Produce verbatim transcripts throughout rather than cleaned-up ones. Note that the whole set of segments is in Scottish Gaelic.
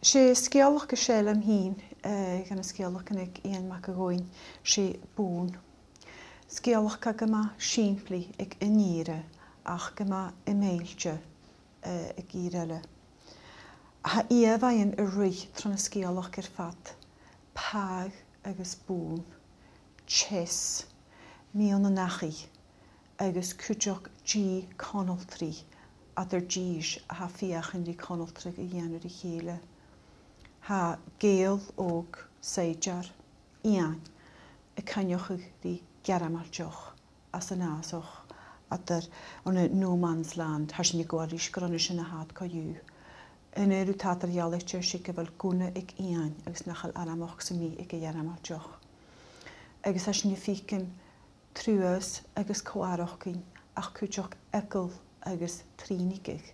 'S e sgeulachd as fheàrr leam fhìn, eh, dhen na sgeulachdan aig Iain Mac a' Ghobhainn, 's e Bùrn. Sgeulachd gu math sìmplidh aig aon ìre, ach gu math iomfaillte, eh, aig ìre eile. Tha ìomhaighean a' ruith tron a sgeulachd air fad, pàigheadh agus bùrn, teas, meadhan-dachaigh, agus cuideachd dìth conaltraidh, eadar dithis a tha a' feuchainn ri conaltradh a dhèanamh ri chèile. Tha Gàidheal òg saighdear, Iain, a' coinneachadh ri Gearmailteach às an fhàsach, eadar ann an no man's land, tha sinn a' gabhail ris gur ann an sin a tha iad co-dhiù. An aon rud, tha iad eadar-dhealaichte, 's e gu bheil gunna aig Iain agus nach eil armachd sam bith aig a' Ghearmailteach. Agus tha sinn a' faicinn truas agus co-fhaireachdainn, ach cuideachd eagal agus truinngeadh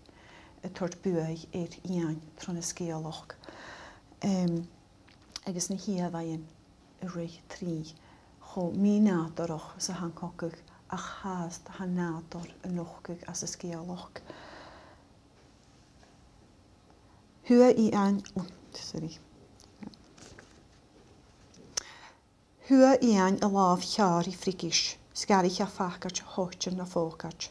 a' toirt buaidh air Iain tron a sgeulachd. Em, agus na h-ìomhaighean a' ruith tro, cho mì-nàdarrach 's a tha an cogadh, ach fhathast tha an nàdar a' nochdadh anns an sgeulachd. Shuath Iain, oh, sorry. Shuath Iain a làmh cheàrr ri Friogis, 's dh'fhairich e phacaid thoitean na phòcaid.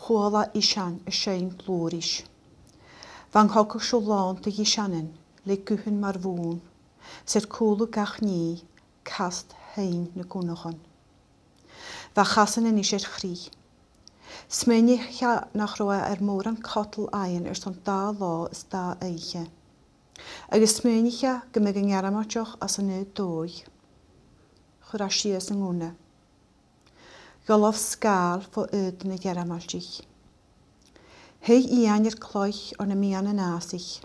Chuala e isean a' seinn dlùth ris. Bha an cogadh seo làn de dh'iseanan, le guthan mar bhùrn, 's air cùlaibh gach nì, cast sheinn na gunnachan. Bha a chasan a-nis air chrith. Smaoinich e nach robh e air mòran cadal fhaighinn airson dà là is dà oidhche. Agus smaoinich e gum biodh an Gearmailteach anns an aon dòigh. Chuir e sìos an gunna. Dh'fhalbh sgàil fo aodann a' Ghearmailtich. Shuidh Iain air cloich ann am meadhan an fhàsaich.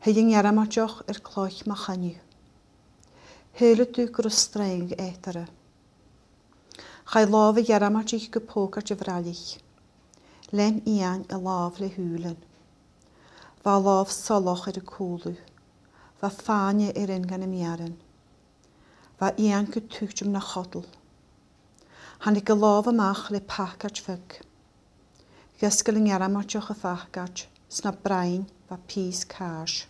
Shuidh an Gearmailteach air cloich mu choinneamh. Shaoileadh tu gun robh sreang eatarra. Chaidh làmh a' Ghearmailtich gu pòcaid a bhroillich. Lean Iain a làmh le shùilean. Bha a làmh salach air a cùlaibh. Bha fàinne air aon dha na meuran. Bha Iain gu tuiteam na chadal. Thàinig a làmh a-mach le pacaid bheag. Dh'fhosgail an Gearmailteach a' phacaid, 's na broinn bha pìos càis.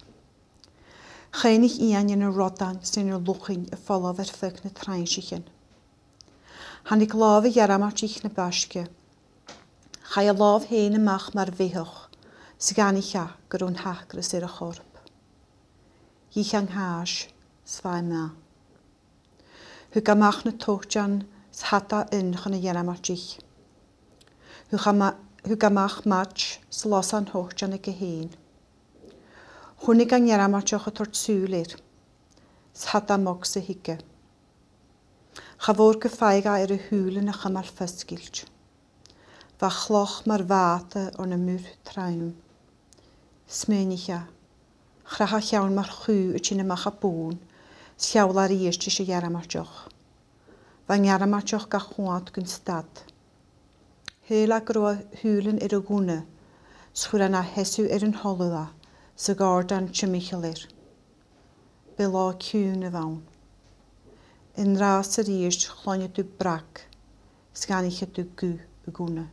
Chuimhnich Iain air na rodain 's air na luchainn a' falbh air feadh nan trainnsichean. Thàinig làmh a' Ghearmailtich na b' fhaisge. Chaidh a làmh fhèin a-mach mar bheathach, 's dh'aithnich e gun robh an t-acras air a chorp. Dh'ith e an càis, 's bha e math. Thug e a-mach na toitean 's shad e aon chun a' Ghearmailtich. Thug e a-ma-, thug e a-mach maid 's las e an toitean aige fhèin. Chunnaic e an Gearmailteach a' toirt sùil air, 's shad e am bogsa thuige. Cha mhòr gum faigheadh e air a shùilean a chumail fosgailte. Bha a chloich mar bhàta ann am muir trom. Smaoinich e. Chrath a cheann mar chù a' tighinn a-mach à bùrn, 's sheall e a-rithist ris a' Ghearmailteach. Bha an Gearmailteach ga choimhead gun stad. Shaoil e gun robh a shùilean air a ghunna, 's chuir e na sheasamh air an talamh e, 's a dh'àirdean timcheall air. B' e latha ciùin a bh' ann. An-dràsta 's a-rithist chluinneadh tu brag, 's dh'aithnicheadh tu guth a' ghunna.